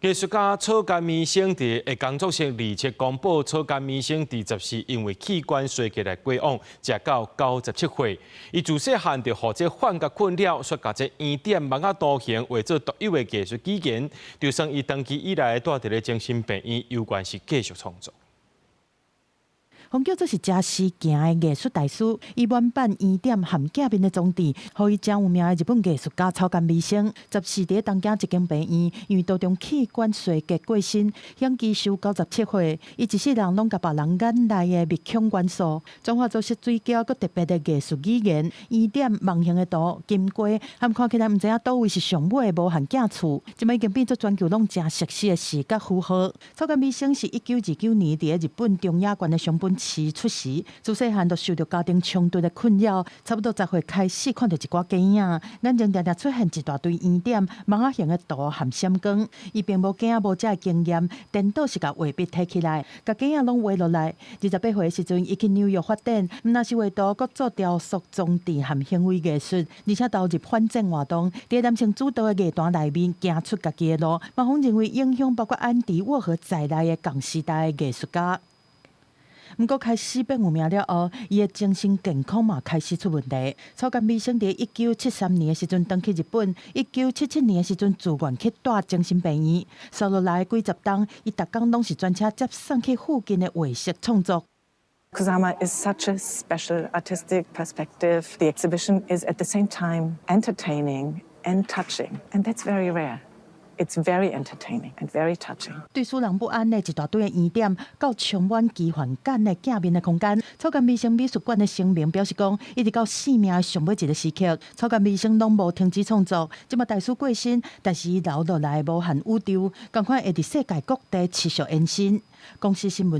藝術家草間彌生佇的工作室27公布，草間彌生佇14因為器官衰竭來過往，食到97歲。伊自細漢就予這幻覺困擾，煞共這圓點網仔圖形畫做獨有的藝術語言。就算伊長期以來蹛佇咧精神病院，猶原是繼續創作。予叫做是食時行的藝術大師，以滿版圓點和鏡面的裝置，予伊誠有名的日本藝術家草間彌生，14佇東京一間病院，因為多種器官衰竭過身，享耆壽97歲。伊一世人攏共別人眼內的密孔元素，轉化做色水膠閣特別的藝術語言，圓點、網形的圖、金瓜，和看起來毋知影佗位是上尾的無限鏡厝，這擺已經變做全球攏誠熟悉的視覺符號。草間彌生是1929年佇日本中野縣的松本市出世，自細漢就受著家庭衝突的困擾，差不多10歲開始看著一寡電影，眼前定定出現一大堆圓點、網仔形的圖和閃光。伊並無鏡仔無遮的經驗，顛倒是共畫筆提起來，共鏡仔攏畫落來。28歲的時陣，伊去紐約發展，毋但是畫圖，閣做雕塑裝置和行為藝術，而且投入反戰活動。佇男性主導的藝壇內面，行出家己的路，嘛予認為影響包括安迪沃荷在內的仝時代的藝術家。毋過開始變有名了後，伊的精神健康嘛開始出問題。草間彌生佇1973年的時陣轉去日本，1977年的時陣自願去蹛精神病院。紲落來幾十冬，伊逐工攏是專車接送去附近的畫室創作。 Kusama is such a special artistic perspective. The exhibition is at the same time entertaining and touching, and that's very rare. It's very entertaining and very touching. 對使人不安的一大堆的圓點，到充滿奇幻感的鏡面的空間，草間彌生美術館的聲明表示講，一直到生命的上尾一个時刻，草間彌生攏無停止創作。這擺大師過身，但是伊留落來無限宇宙，仝款會佇世界各地持續延伸。公視新聞。